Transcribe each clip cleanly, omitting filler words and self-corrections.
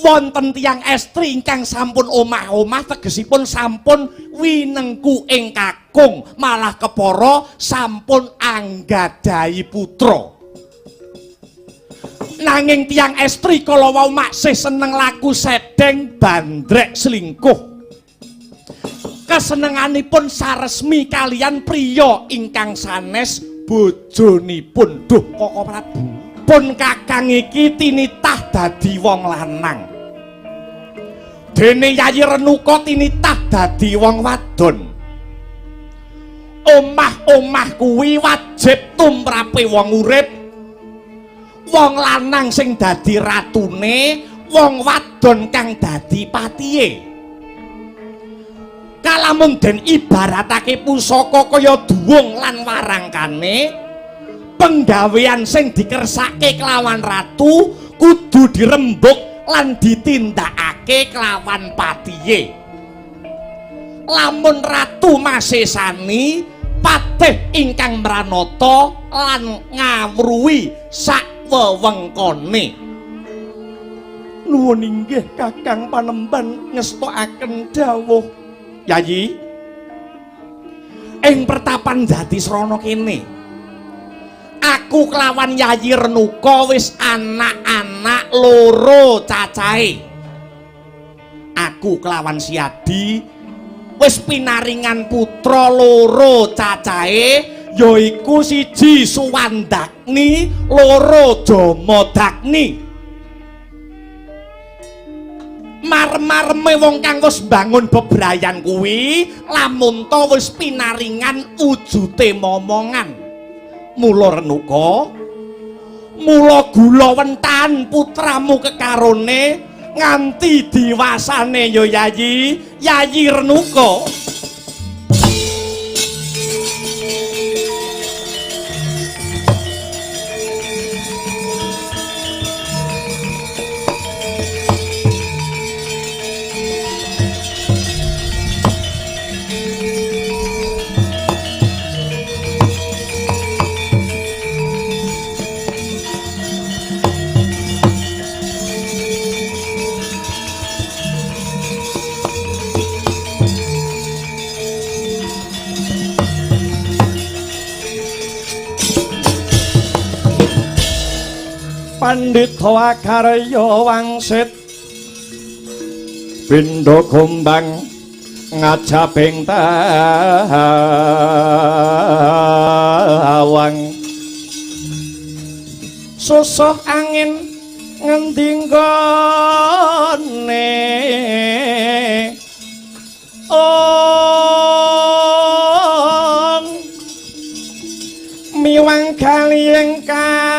Wonten tiyang estri ingkang sampun omah-omah, tegesipun sampun winengku ing kakung, malah kepara sampun anggadhahi putra. Nanging tiyang estri kala wau maksih seneng laku sedeng bandrek selingkuh. Kesenenganipun saresmi kalian priya ingkang sanes bojonipun. Duh Koko Prabu, pun kakang iki tinitah dadi wong lanang, dene Yayi Renuka tinitah dadi wong wadon. Omah-omah kuwi wajib tumrape wong urip. Wong lanang sing dadi ratune, wong wadon kang dadi patihe. Kalamun den ibaratake pusaka kaya duwung lan warangkane, penggawean sing dikersake kelawan ratu kudu dirembuk lan ditindakake kelawan patihe. Lamun ratu masesani, patih ingkang mranata lan ngawruhi sak wewengkone. Nuwun inggih Kakang Panemban ngestokaken dawuh. Yayi, ing pertapan Jatisrana kene aku kelawan Yayi Renuka wis anak-anak loro cacahe. Aku kelawan Siadi wis pinaringan putra loro cacahe, yaiku siji Suwandagni, loro Jamadagni. Marem-mareme wong kang wis mbangun bebrayan kuwi lamun ta wis pinaringan wujute momongan. Mula Renuka, mula gula wentan putramu kekarone nganti diwasane ya Yayi, Yayi Renuka. Pandhita Akarya wangsit pindha gombang ngajabing tawang, susuh angin ngendi nggone ong miwang galiyeng kangkung,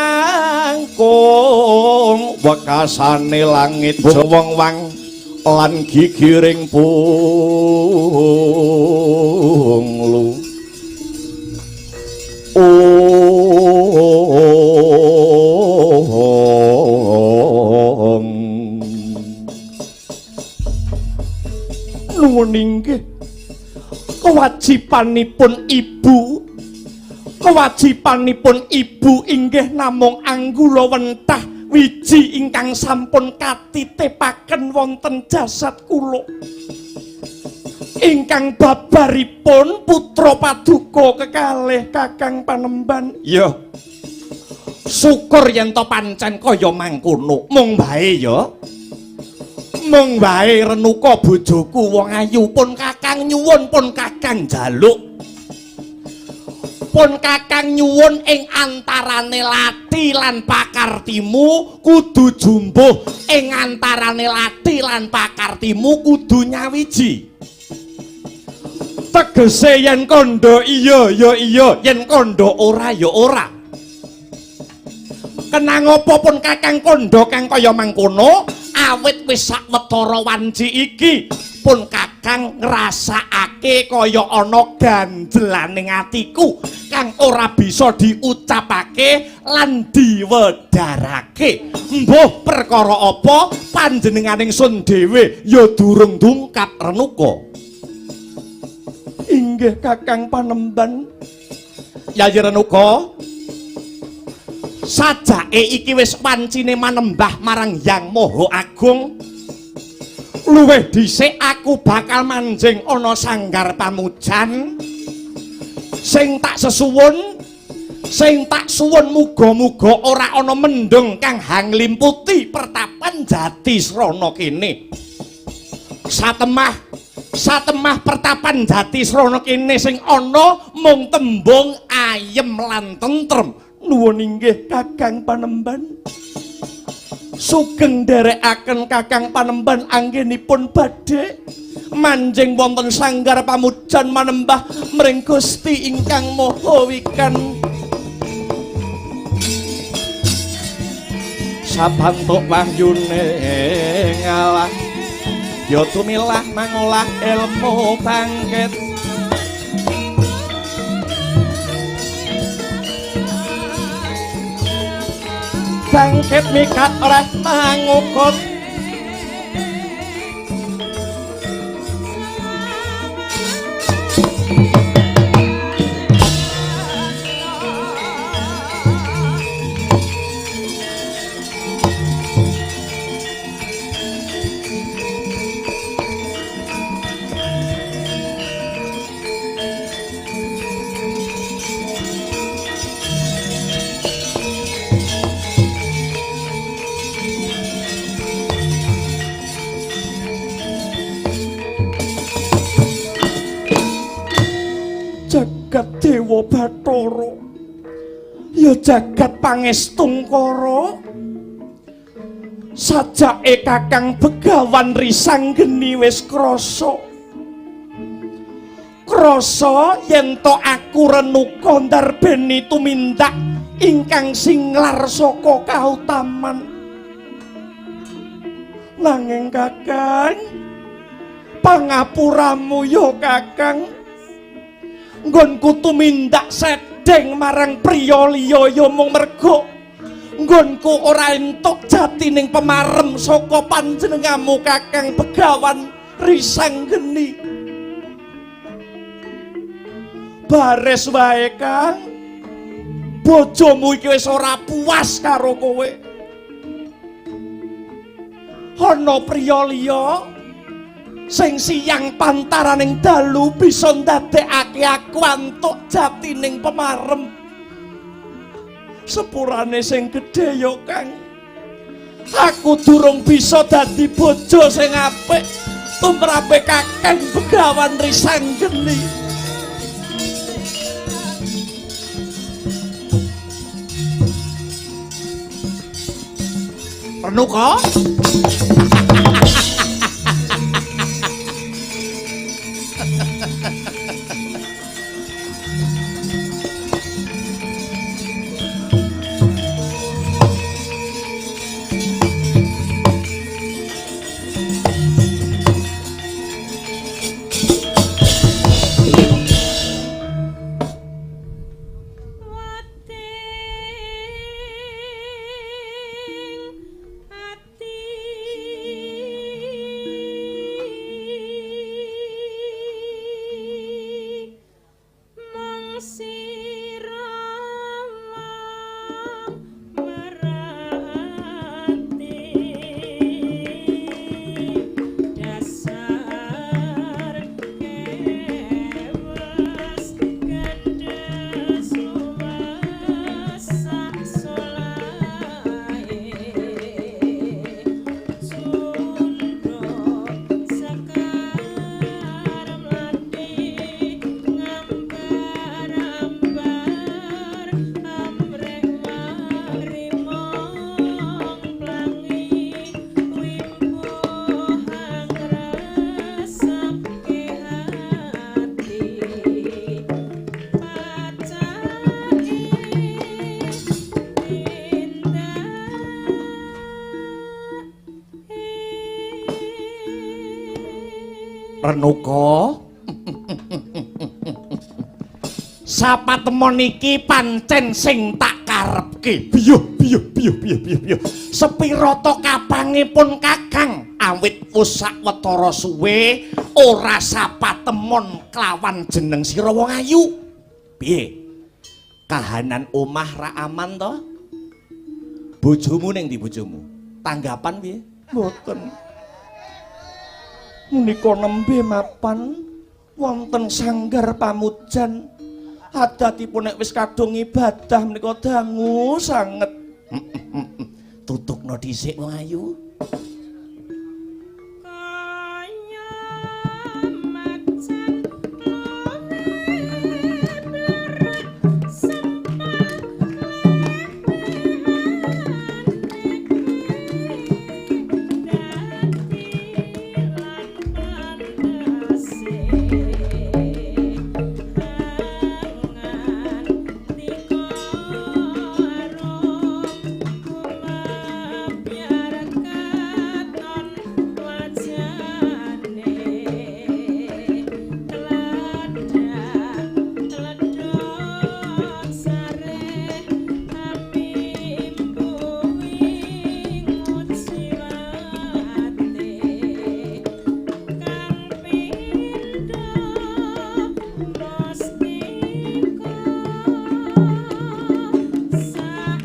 wekasane langit wong wang lan gigiring punglu. Ong Nuwun inggih, kewajibanipun ibu, kewajibanipun ibu inggih namung anggula wentah wiji ingkang sampun katitipaken wonten jasad kula. Ingkang babaripun putra paduka kekalih Kakang Panemban. Ya. Syukur yen to pancen kaya mangkono. Mung wae ya. Mung wae Renuka bojoku wong ayu, pun kakang nyuwun, pun kakang njaluk. Pun kakang nyuwun ing antarane lati lan pakartimu kudu jumbuh, ing antarane lati lan pakartimu kudu nyawiji. Tegese yen kandha iya ya iya, yen kandha ora ya ora. Kenang apa pun kakang kandha kang kaya mangkono, awit wis sawetara wanci iki pun kakang ngrasakake kaya ana ganjelaning atiku kang ora bisa diucapake lan diwedharake. Mbuh perkara apa panjenenganing sun dhewe ya durung dungkap Renuka. Inggih Kakang Panemban. Yayi Renuka, sajake iki wis wancine manembah marang Yang Maha Agung. Luwih dhisik aku bakal manjing ana sanggar pamujan. Sing tak sesuwun, sing tak suwun muga-muga ora ana mendung kang hanglimputi pertapan Jatisrana kene. Satemah satemah pertapan Jatisrana kene sing ana mung tembung ayem lan tentrem. Nuwun inggih Kakang Panemban. Sugeng nderekaken Kakang Panemban anggenipun badhe manjing wonten sanggar pamujan manembah mring Gusti ingkang Maha Wikan. Sabantuk wahyune ngalah ya tumilah mangolah ilmu bangkit. Bangkit mikat oleh mangukut. Jagat Dewa Bathara ya jagat pangestungkara, sajake Kakang Begawan Risanggeni wis krasa krasa yen to aku renuka ndarbeni tumindak ingkang singlar saka kautaman. Nanging Kakang, pangapuramu ya Kakang, nggonku tumindak sedeng marang priya liya ya mung mergo nggonku ora entuk jatining pemarem saka panjenenganmu Kakang Begawan Risanggeni. Bares wae Kang, bojomu iki wis ora puas karo kowe. Ana priya liya sing siang pantaraning dalu bisa ndadekake aku antuk jatining pemarem. Sepurane sing gedhe ya Kang, aku durung bisa dadi bojo sing apik tumrape Kakang Begawan Risanggeni. Renuka? Renuka, sapatemon iki pancen sing tak karepke. Biyuh biyuh biyuh biyuh biyuh biyuh. Sepira to kapangipun Kakang awit wis sawetara suwe ora sapatemon kelawan jeneng sira wong ayu. Piye? Kahanan omah ra aman to? Bojomu ning ndi bojomu? Tanggapan piye? Mboten. Menika nembe mapan wonten sanggar pamujan. Adatipun nek wis kadung ibadah menika dangu sanget. Tutukno dhisik wong ayu. Kaya macan luwe blerak sempah dadi lan pantese ngandika arum biar katon wajane teladak teledok sareh amimbuwi nguciwate kang pindha mustika saibuk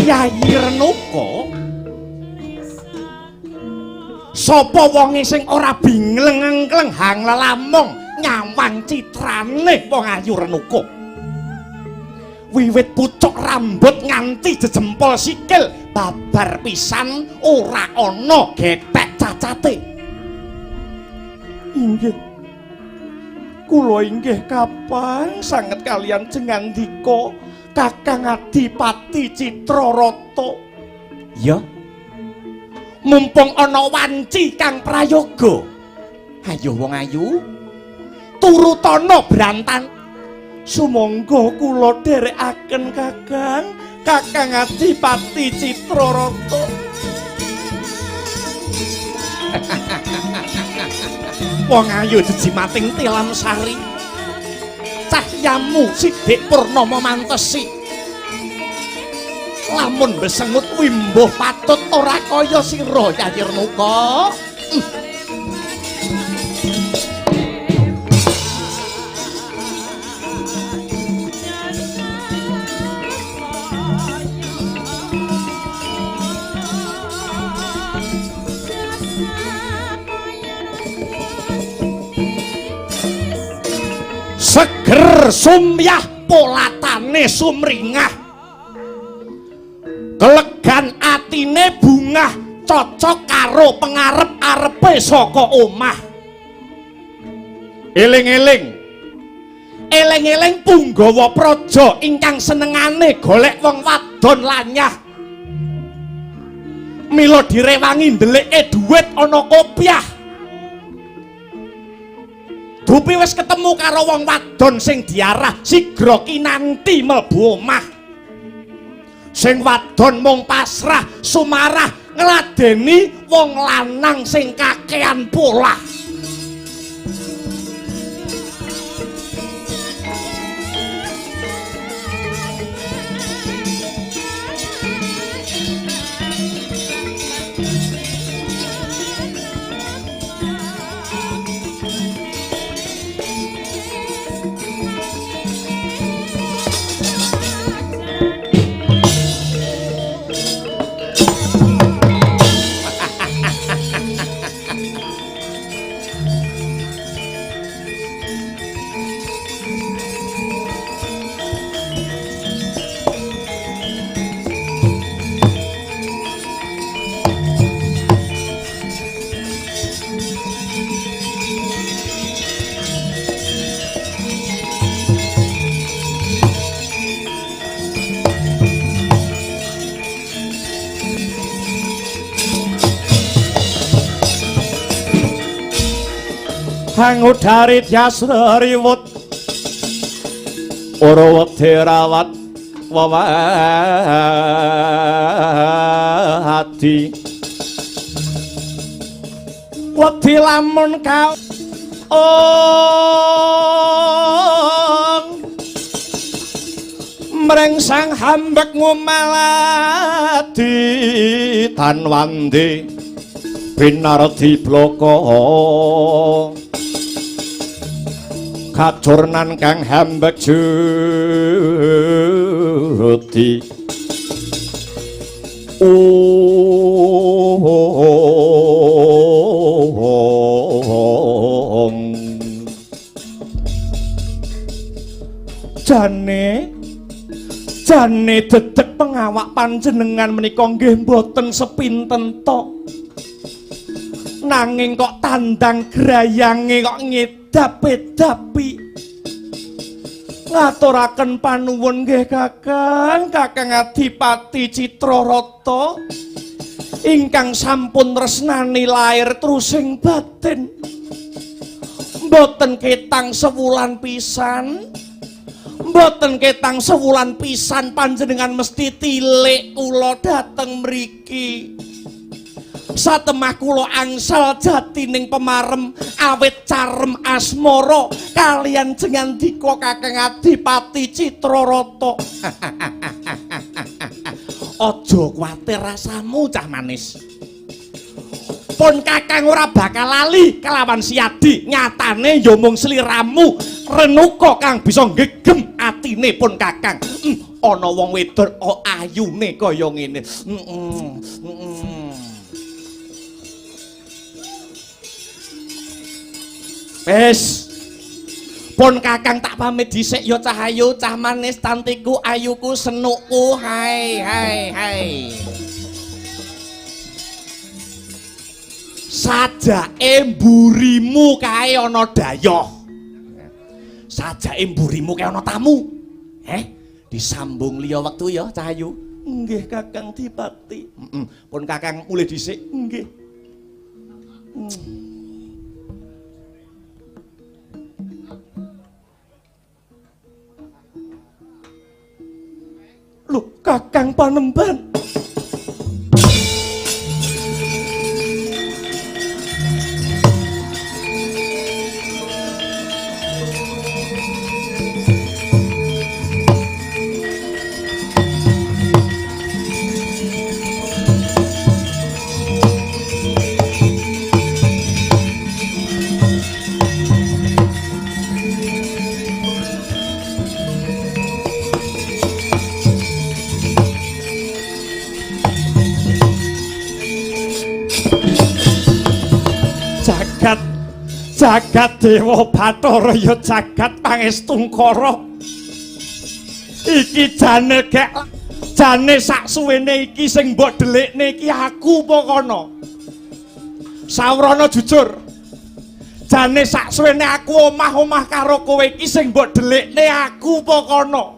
Yayi Renuka, sapa wonge sing ora bingleng-engkleng hang lelamung nyawang citrane wong ayu Renuka? Wiwit pucuk rambut nganti jejempol sikil babar pisan ora ana gethek cacate. Inggih, kula inggih kapang sanget kalian jengandika Kakang Adipati Citrarata. Ya. Mumpung ana wanci kang prayoga. Ayo wong ayu, turutana brantan. Sumangga kula dherekaken Kakang, Kakang Adipati Citrarata. Wong ayu jejimating tilam sari. Cahyamu sidik purnama mantesi. Lamun besengut wimbuh patut ora kaya sira Yayi Renuka. Seger sumyah polatane sumringah. Kelegan atine bungah cocok karo pengarep-arepe saka omah. Eling-eling. Eling-eling punggawa praja ingkang senengane golek wong wadon lanyah. Mila direwangi ndelike dhuwit ana kopiah. Dupi wis ketemu karo wong wadon sing diarah sigra kinanti mlebu omah. Sing wadon mung pasrah sumarah ngladeni wong lanang sing kakean polah. Hangudari jasriwut ora wedi rawat wewadi wedi lamun kau Ong mreng sang hambek ngumaladi tanwandi binardi bloko kacurnan kang hambek judi ong jane jane dedeg pengawak panjenengan menika nggih mboten sepinten tok, nanging kok tandang grayange kok ngedap-edapi. Ngaturaken panuwun nggih Kakang, Kakang Adipati Citrarata ingkang sampun tresnani lair trusing batin. Mboten ketang sewulan pisan, mboten ketang sewulan pisan panjenengan mesti tilik kula dhateng mriki. Satemah kula angsal jatining pemarem awit carem asmara kaliyan jengandika Kakang Adipati Citrarata. Aja kuwatir rasamu cah manis. Pun Kakang ora bakal lali kelawan Siadi, nyatane ya mung sliramu Renuka kang bisa nggegem atine pun Kakang. Ana wong wedok ayune kaya ngene. Wis. Pun Kakang tak pamit dhisik ya cah ayu, cah manis, cantikku, ayuku, senukku. Hai hai hai. Sajake mburimu kae ana dayoh. Sajake mburimu kae ana tamu. Disambung liya wektu ya cah ayu. Nggih Kakang Dipati. Pun Kakang mulih dhisik. Nggih. Loh, Kakang Panemban. Jagat Dewa Bathara ya jagat Pangestungkara. Iki jane gek jane sak suwene iki sing mbok delikne iki aku apa kono? Sawrana jujur. Jane sak suwene aku omah-omah karo kowe iki sing mbok delikne aku apa kono?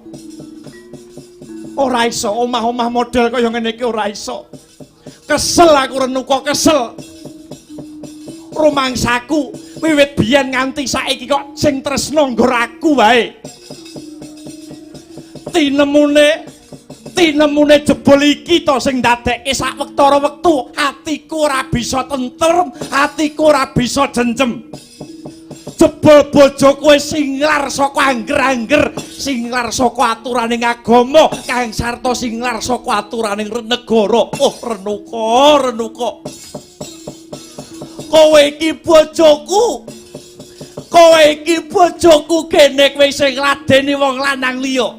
Ora iso omah-omah model kaya ngene iki ora iso. Kesel aku Renuka, kesel. Rumangsaku wiwit biyen nganti saiki kok sing tresna nggo aku wae. Tinemune jebul iki to sing ndadekke sak wektara wektu atiku ora bisa tentrem, atiku ora bisa jenjem. Jebul bojo kowe singlar saka angger-angger, singlar saka aturaning agama, kang sarta singlar saka aturaning negara. Oh Renuka, Renuka. Kowe iki bojoku. Kowe iki bojoku kene kowe sing ngladeni wong lanang liya.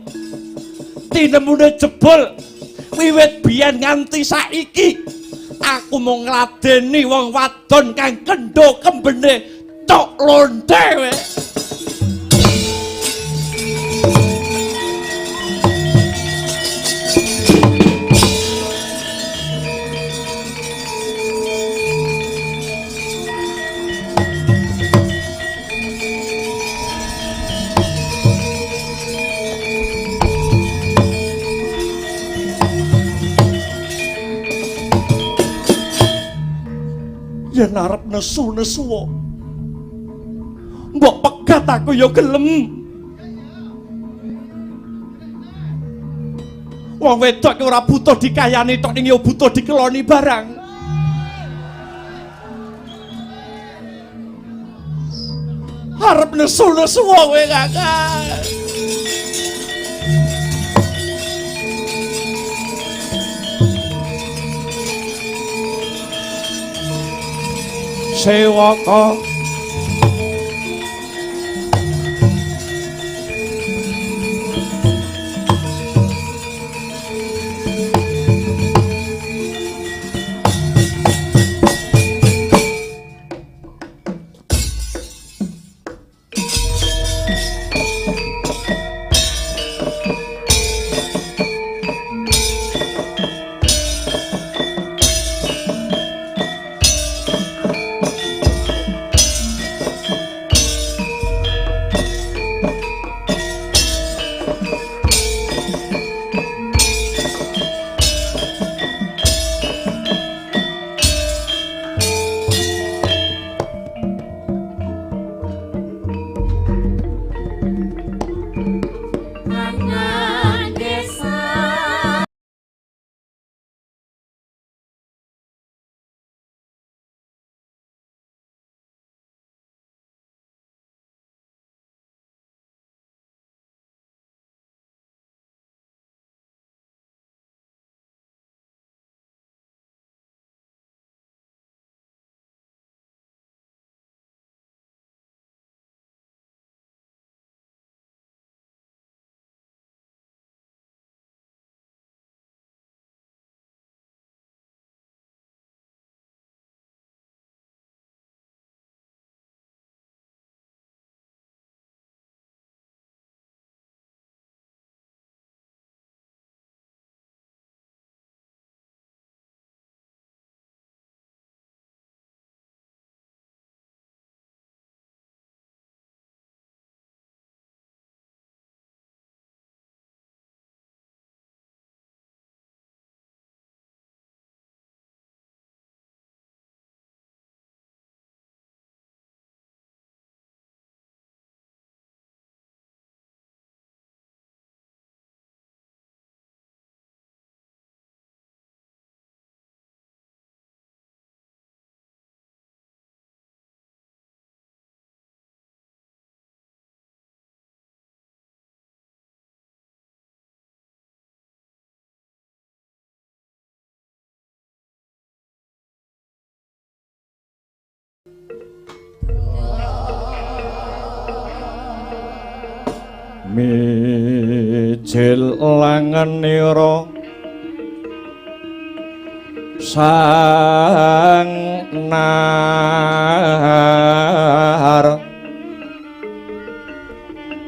Tinemune jebul wiwit biyen nganti saiki aku mung ngladeni wong wadon kang kendho kembene tok lonte we. Yen arep nesu-nesu mbok pegat aku ya gelem. Wong wedok ki ora butuh dikayani tok ning ya butuh dikeloni barang. Arep nesu-nesu kowe, Kakang. Sewaka Angan desa. Mijil langenira sang nar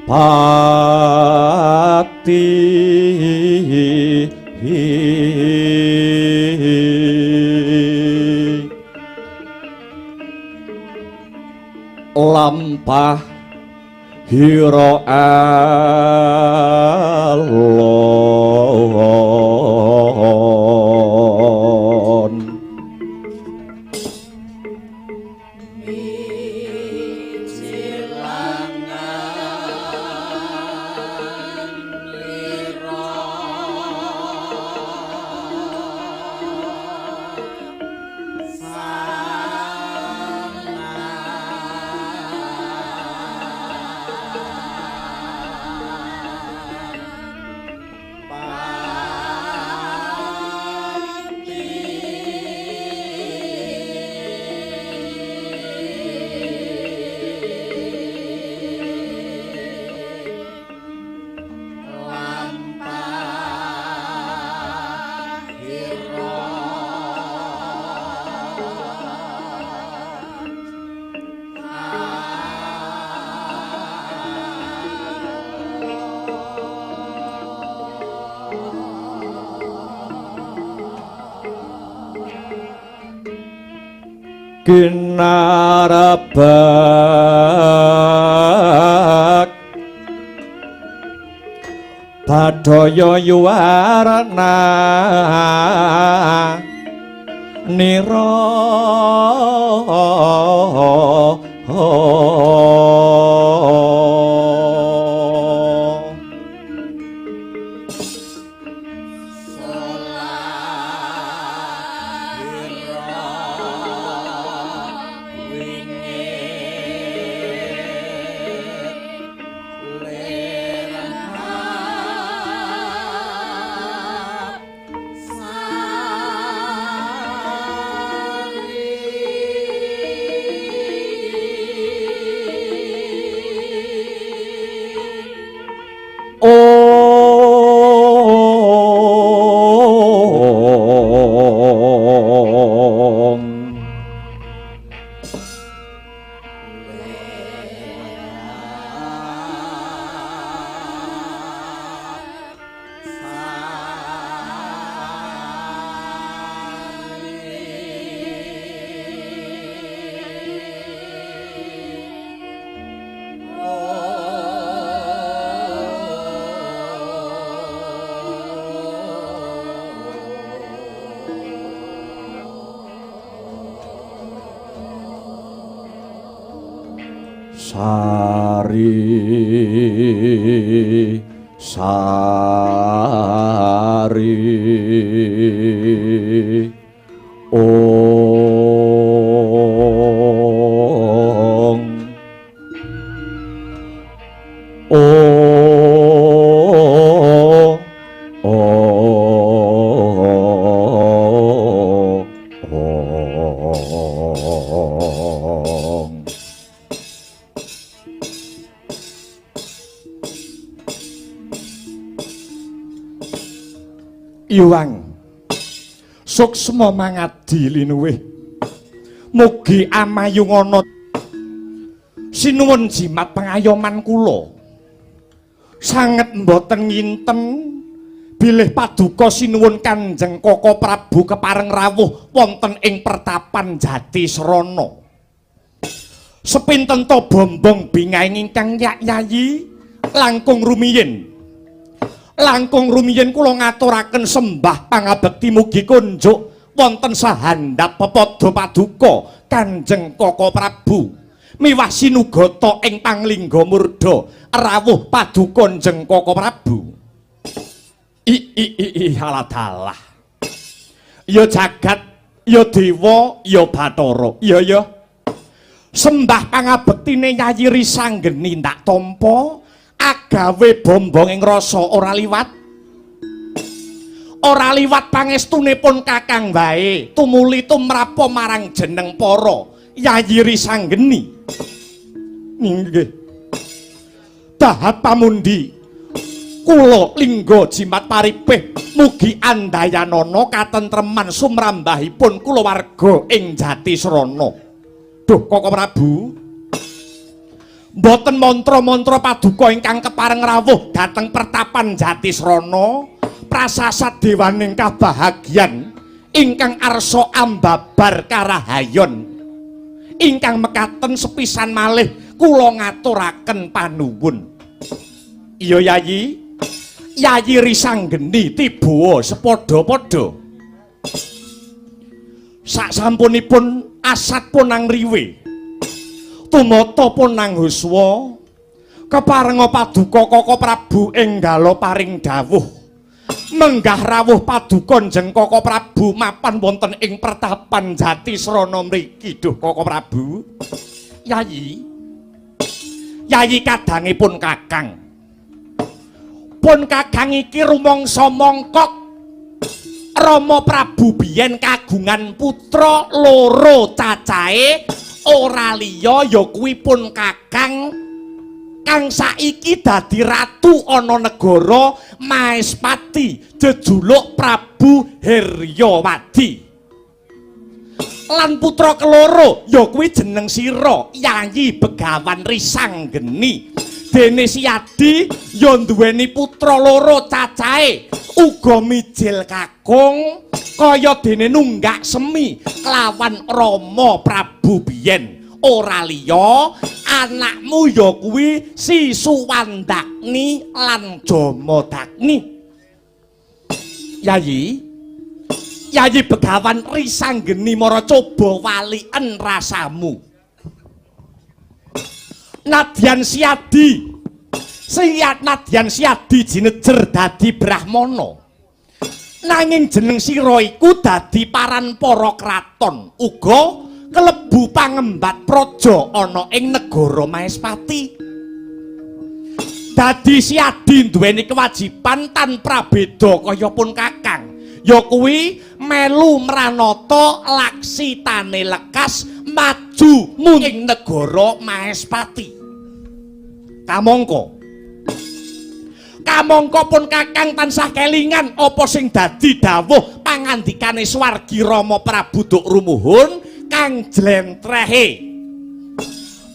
pati lampah hira alon. Kinarabak Badaya yuwarna nira Sari sari ong o o ong. Iwang suksma mangadi linuwih, mugi amayungana. Sinuwun jimat pangayoman kula sanget mboten nginten bilih paduka sinuwun Kanjeng Koko Prabu kepareng rawuh wonten ing pertapan Jatisrana. Sepinten to bombong bingahing ingkang yayi langkung rumiyin. Langkung rumiyin kula ngaturaken sembah pangabekti mugi kunjuk wonten sahandap pepada paduka Kanjeng Koko Prabu miwah sinugata ing panglingga murda rawuh paduka Kanjeng Koko Prabu. I i i i haladalah. Ya jagat, ya dewa, ya bathara. Ya ya. Sembah pangabektine Yayi Risanggeni ndak tampa agawe bombong ing rasa ora liwat. Ora liwat pangestunipun Kakang wae tumuli tumrapa marang jeneng para Yayi Risanggeni. Nggih. Dahat pamundi kula lingga jimat paripih mugi andayanana katentreman sumrambahipun kulawarga ing Jatisrana. Duh Koko Prabu, mboten mantra-mantra paduka ingkang kepareng rawuh dhateng pertapan Jatisrana prasasat dewaning kabahagyan ingkang arsa ambabar karahayon ingkang mekaten sepisan malih kula ngaturaken panuwun. Iya Yayi, Yayi Risanggeni tiba sepadha-padha. Sasampunipun asat punang riwe, tumata punang huswa, keparenga paduka Koko Prabu enggala paring dawuh. Menggah rawuh paduka Njeng Koko Prabu mapan wonten ing pertapan Jatisrana mriki. Duh Koko Prabu. Yayi, Yayi kadangipun Kakang. Pun Kakang iki rumangsa mongkok Rama Prabu biyen kagungan putra loro cacahe ora liya ya kuwi pun Kakang kang saiki dadi ratu ana negara Maespati jejuluk Prabu Heryawadi. Lan putra keloro ya kuwi jeneng sira Yayi Begawan Risanggeni. Dene Siyadi ya duweni putra loro cacahe uga mijil kakung kaya dene nunggak semi kelawan Rama Prabu biyen. Ora liya anakmu ya kuwi Si Suwandagni lan Jamadagni. Yayi, Yayi Begawan Risanggeni mara coba waliken rasamu. Nadyan Siyadi, Nadyan Siyadi jinejer dadi brahmana. Nanging jeneng sira iku dadi paranpara kraton, uga kelebu pangembat praja ana ing negara Maespati. Dadi Siyadi duweni kewajiban tan prabeda kaya pun Kakang, ya kuwi melu mranata laksitane lekas maju ing negara Maespati. Kamangka kamangka pun Kakang tansah kelingan apa sing dadi dawuh pangandikane swargi Rama Prabu Duk Rumuhun kang jlentrehe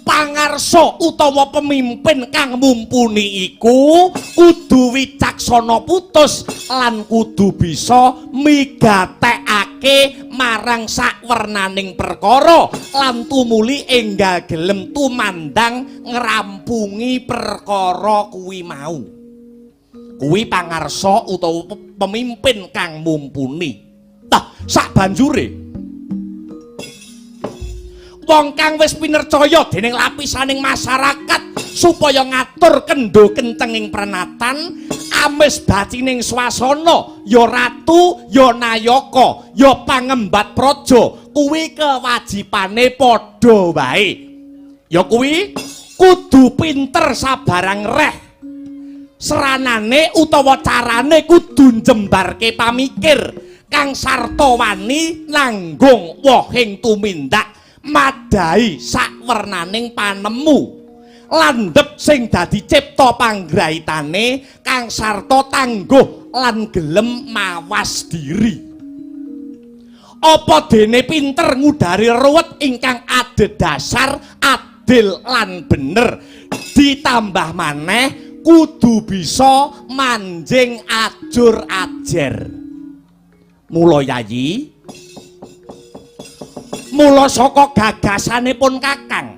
pangarsa utawa pemimpin kang mumpuni iku kudu wicaksana putus lan kudu bisa migatekake marang sakwernaning perkara lan tumuli enggal gelem tumandang ngrampungi perkara kuwi mau. Kuwi pangarsa utawa pemimpin kang mumpuni. Tah, sak banjure Wong kang wis pinercaya dening lapisaning masyarakat supaya ngatur kendho kencenging prenatan amis bacining swasana, ya ratu, ya nayaka, ya pangembat praja, kuwi kewajibane padha wae. Ya kuwi kudu pinter sabarang reh. Seranane utawa carane kudu njembarke pamikir kang sarta wani nanggung wohing tumindak madhahi sakwernaning panemu landhep sing dadi cipta panggraitane kang sarta tangguh lan gelem mawas diri. Apa dene pinter ngudari ruwet ingkang adhedhasar adil lan bener, ditambah maneh kudu bisa manjing ajur ajer. Mula Yayi, mula saka gagasanipun Kakang,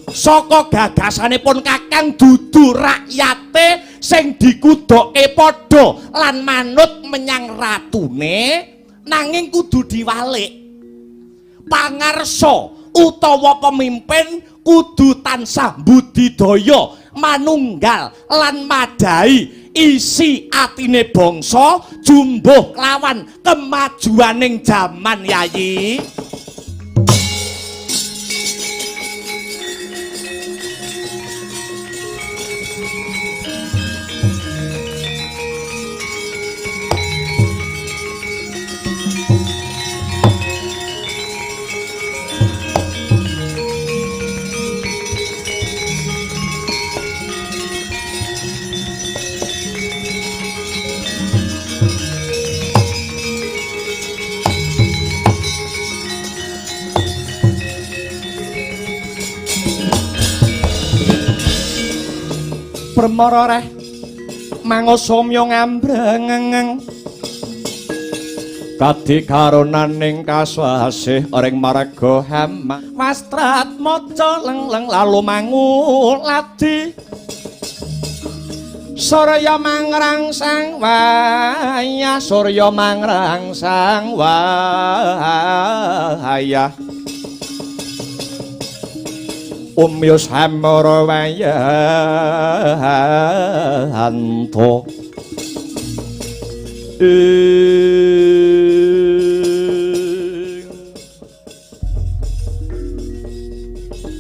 saka gagasanipun Kakang dudu rakyate sing dikudoke padha lan manut menyang ratune, nanging kudu diwalik. Pangarsa utawa pemimpin kudu tansah budidaya manunggal lan madhahi isi atine bangsa jumbuh lawan kemajuaning jaman. Yayi, Permara reh mangosomya ngambrengeng Kadi karunaning kasasih ring marga hama wastrat maca leng-leng lalu manguladi surya mangrangsang wayah, surya mangrangsang wayah umyus hamara wayanto.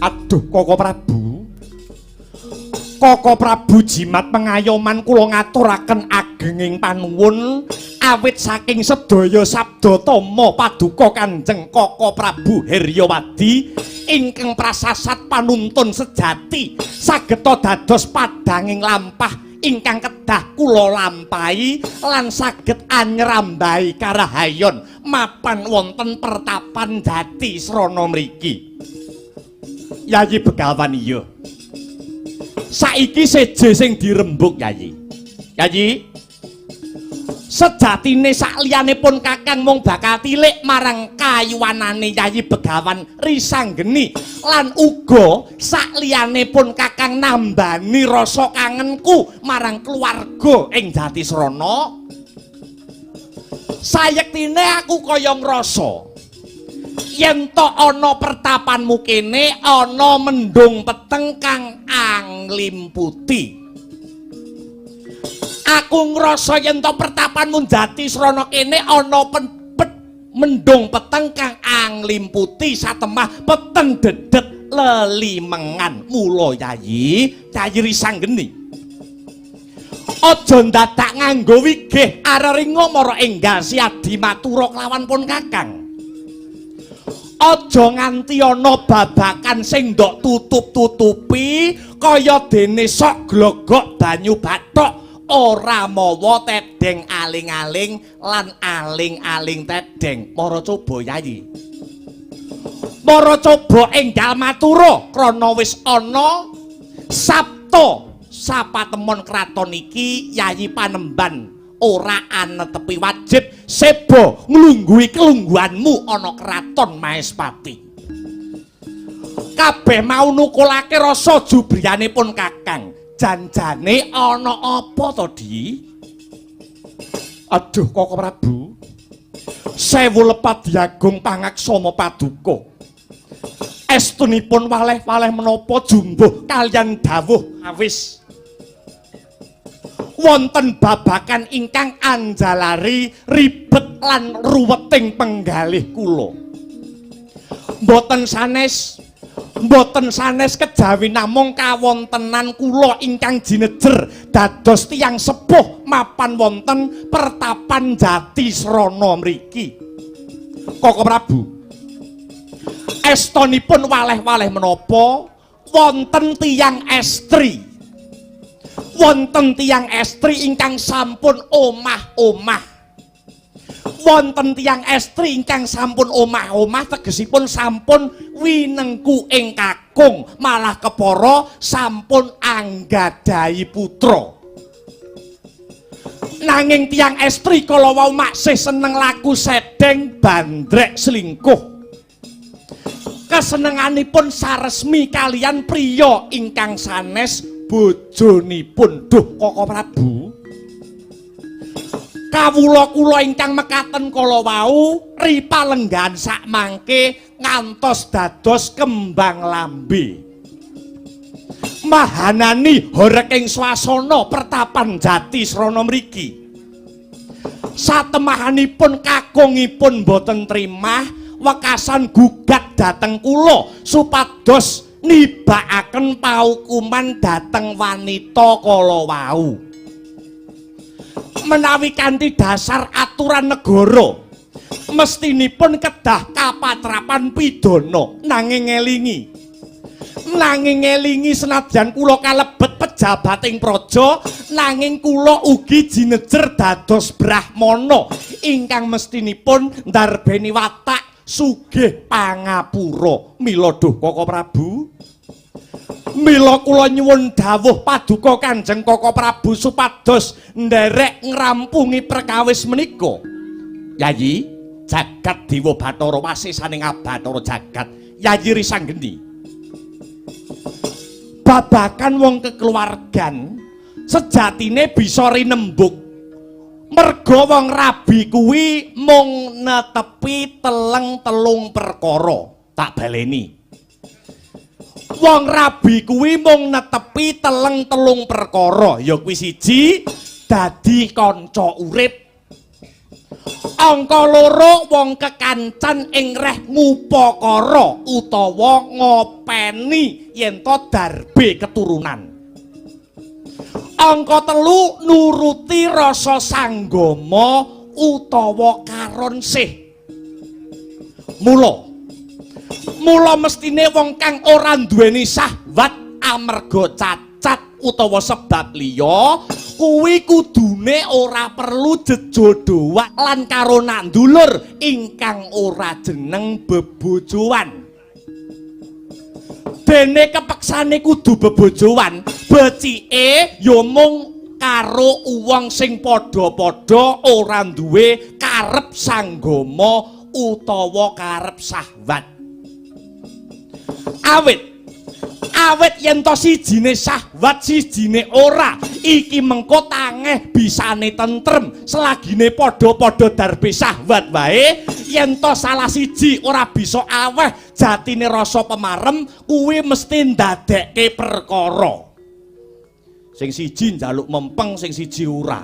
Aduh Koko Prabu, Koko Prabu jimat pengayoman kula ngaturaken agenging panuwun awit saking sedaya sabda tama paduka Kanjeng Koko Prabu Heryawadi ingkang prasasat panuntun sejati sageta dados padhanging lampah ingkang kedah kula lampahi lan saged anyrambahi karahayon mapan wonten pertapan Jati Srana mriki. Yayi Begawan, iya. Saiki seje sing dirembug Yayi. Yayi, sejatine sakliyanipun Kakang mung bakal tilik marang kayuwanane Yayi Begawan Risanggeni lan uga sakliyanipun Kakang nambani rasa kangenku marang keluarga ing Jatisrana. Sayektine aku kaya ngrasa yen to ana pertapanmu kene ana mendung peteng kang anglimputi. Aku ngrasa yen to pertapanmu Jatisrana kene ana mendung peteng kang anglimputi satemah peteng dedet lelimengan. Mula Yayi, Yayi Risanggeni, aja ndadak nganggo wigih areringa mara enggal siadi matura kelawan pun Kakang. Aja nganti ana babakan sing ndok tutup-tutupi kaya dene sok glogok banyu bathok ora mawa tedheng aling-aling lan aling-aling tedheng. Para coba Yayi, para coba enggal matura krana wis ana sabta sapatemon kraton iki. Yayi Panemban ora anetepi wajib seba nglungguhi kelungguhanmu ana kraton Maespati. Kabeh mau nukulake rasa jubriyanipun Kakang. Janjane ana apa to, Di? Aduh Koko Prabu, sewu lepat diagung pangaksama paduka. Estunipun waleh-waleh menapa jumbuh kaliyan dawuh awis wonten babakan ingkang anjalari ribet lan ruweting penggalih kula. Mboten sanes kejawi namung kawontenan kula ingkang jinejer dados tiyang sepuh mapan wonten pertapan Jatisrana mriki. Koko Prabu, estonipun waleh-waleh menapa wonten tiyang estri. Wonten tiyang estri ingkang sampun omah-omah. Wonten tiyang estri ingkang sampun omah-omah tegesipun sampun winengku ing kakung, malah kepara sampun anggadhahi putra. Nanging tiyang estri kala wau maksih seneng laku sedeng bandrek selingkuh. Kesenenganipun saresmi kaliyan priya ingkang sanes bojonipun. Duh Koko Prabu, kawula kula ingkang mekaten kala wau ripalenggahan sakmangke ngantos dados kembang lambe mahanani horeking swasana pertapan Jatisrana mriki. Satemahanipun kakungipun boten trimah wekasan gugat dhateng kula supados nibakaken paukuman dhateng wanita kala wau. Menawi kanthi dasar aturan negara mestinipun kedah kapatrapan pidana, nanging ngelingi senadyan kula kalebet pejabating praja, nanging kula ugi jinejer dados brahmana ingkang mestinipun ndarbeni watak sugih pangapura. Mila duh Koko Prabu, mila kula nyuwun dawuh paduka Kanjeng Koko Prabu supados nderek ngrampungi perkawis menika. Yayi jagat Dewa Bathara wasisaning Abathara jagat, Yayi Risanggeni, babakan wong kekeluargan sejatine bisa rinembuk merga wong rabi kuwi mung netepi teleng telung perkara. Tak baleni, wong rabi kuwi mung netepi teleng telung perkara, ya kuwi siji dadi kanca urip, angka loro wong kekancan ing reh ngupakara utawa ngopeni yen to darbe keturunan, angka telu nuruti rasa sanggama utawa karonsih. Mula mula mestine wong kang ora duweni syahwat amarga cacat utawa sebab liya kuwi kudune ora perlu jejodohan lan karo nandulur ingkang ora jeneng bebojoan. Dene kepeksane kudu bebojoan, becike ya mung karo wong sing padha-padha ora duwe karep sanggama utawa karep syahwat. Awit yen to sijine syahwat sijine ora, iki mengko tangeh bisane tentrem. Selagine padha-padha darbe syahwat wae, yen to salah siji ora bisa aweh jatine rasa pemarem, kuwi mesti ndadekke perkara. Sing siji njaluk mempeng, sing siji ora,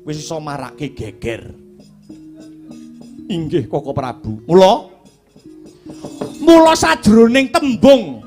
wis iso marake geger. Inggih Koko Prabu. Mula sajroning tembung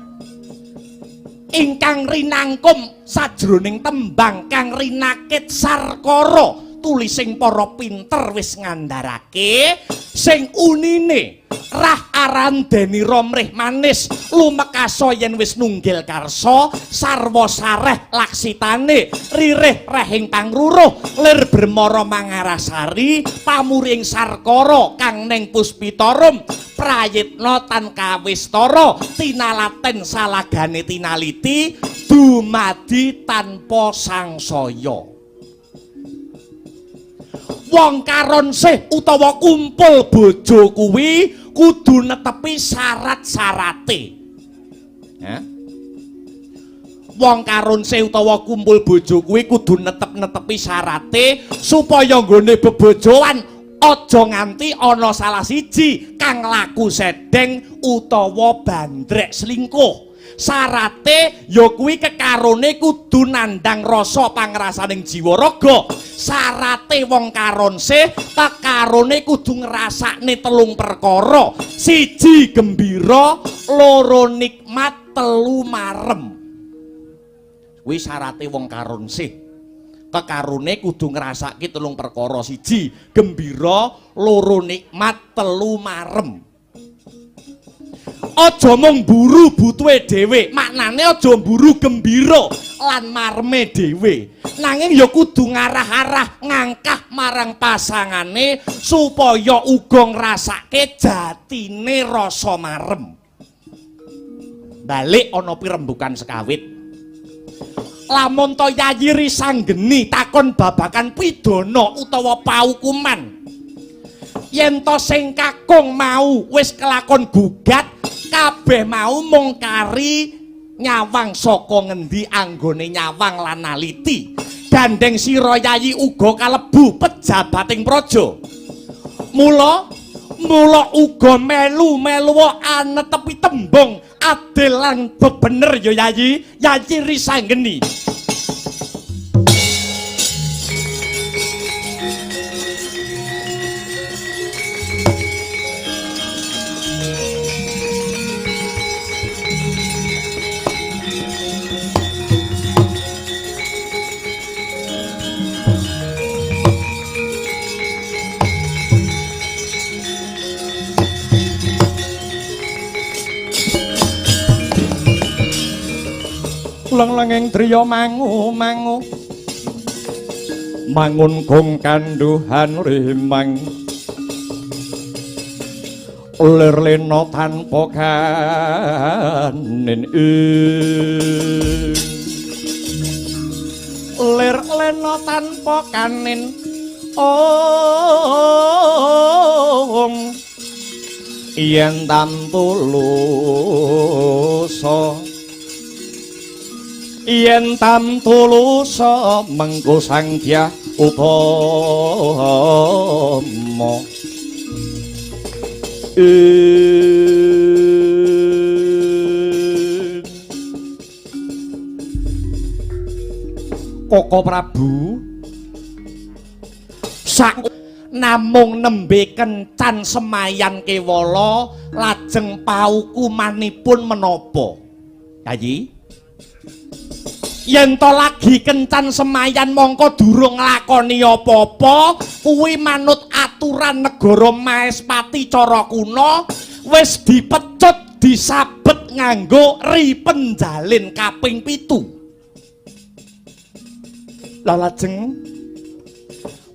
ingkang rinangkum, sajroning tembang kang rinakit sarkara, tulising para pinter wis ngandharake sing unine rah aran denira mrih manis lumekasa yen wis nunggil karsa sarwa sareh laksitane ririh rehing pangruruh lir bremara mangarasari pamuring sarkara kang ning puspitarum prayitna tan kawistara tinalaten salagane tinaliti dumadi tanpa sangsaya. Wong karonsih utawa kumpul bojo kuwi kudu netepi syarat-syarate. Ya. Wong karonsih utawa kumpul bojo kuwi kudu netep-netepi syarate supaya nggone bebojoan Aja nganti ana salah siji kang laku sedeng utawa bandrek selingkuh. Sarate ya kuwi kekarone kudu nandhang rasa pangrasaning jiwa raga. Sarate wong karonsih kekarone kudu ngrasakne telung perkara. Siji gembira, loro nikmat, telu marem. Kuwi sarate wong karonsih. Kekarone kudu ngrasake telung perkara. Siji gembira, loro nikmat, telu marem. Aja mung mburu butuhe dhewe, maknane aja mburu gembira lan mareme dhewe, nanging ya kudu ngarah-arah ngangkah marang pasangane supaya uga ngrasake jatine rasa marem. Balik ana pirembukan sekawit. Lamun to Yayi Risanggeni takon babakan pidana utawa paukuman, yen to sing kakung mau wis kelakon gugat, kabeh mau mung kari nyawang saka ngendi anggone nyawang lan naliti. Gandeng sira Yayi uga kalebu pejabating praja, mula mula uga melu-melu anetepi tembung adil lan bebener ya Yayi. Yayi Risanggeni. Leng-lenging driya mangu-mangu mangun gong kanduhan rimang lir lena tanpa kanin lir lena tanpa kanin ong yen tamtulusa yen tamtulusa mengko Sang Dyah Utama. Koko Prabu sak namung nembe kencan semayan kewala lajeng paukumanipun menapa Yayi? Yen to lagi kencan semayan mongko durung nglakoni apa-apa, kuwi manut aturan negara Maespati cara kuna wis dipecut disabet nganggo ri penjalin kaping 7. Lah lajeng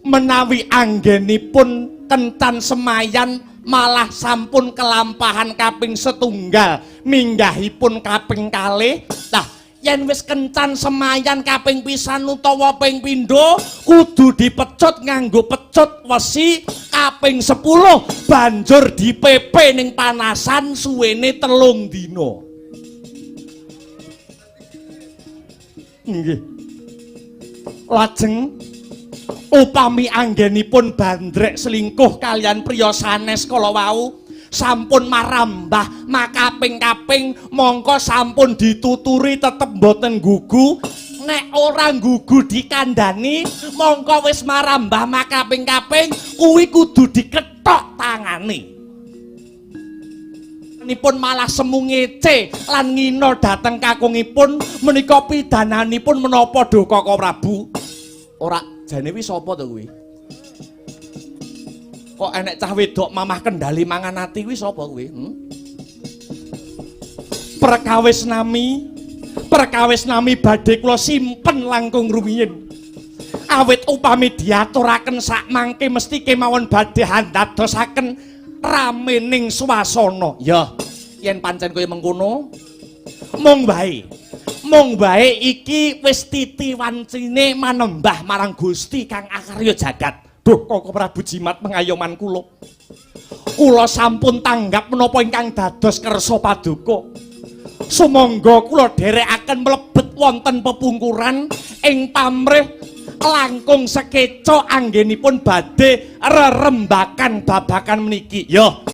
menawi anggenipun kencan semayan malah sampun kelampahan kaping setunggal minggahipun kaping kalih. Lah yen wis kencan semayan kaping pisan utawa ping pindho kudu dipecut nganggo pecut wesi kaping 10 banjur dipepe ning panasan suwene 3 dina. Nggih. Lajeng upami anggenipun bandrek selingkuh kalian priya sanes kala wau sampun marambah makaping-kaping mongko sampun dituturi tetep mboten gugu. Nek ora gugu dikandani mongko wis marambah makaping-kaping kuwi kudu dikethok tangane. Nipun malah semu ngece lan ngina dhateng kakungipun menika pidananipun menapa do Koko Prabu? Ora jane wi sapa to kuwi? Kok enek cah wedok mamah kendali mangan ati kuwi sapa kuwi? Perkawis nami badhe kula simpen langkung rumiyin. Awit upami diaturaken sak mangke mesti kemawon badhe andadosaken ramening swasana. Ya, yen pancen kaya mengkono, mung wae. Mung wae iki wis titi wancine manembah marang Gusti kang akarya jagat. Duh Koko Prabu jimat pengayoman kula. Kula sampun tanggap menapa ingkang dados kersa paduka. Sumangga kula dherekaken mlebet wonten pepungkuran ing pamrih Langkung sekeca anggenipun badhe rerembakan babakan meniki. Yo.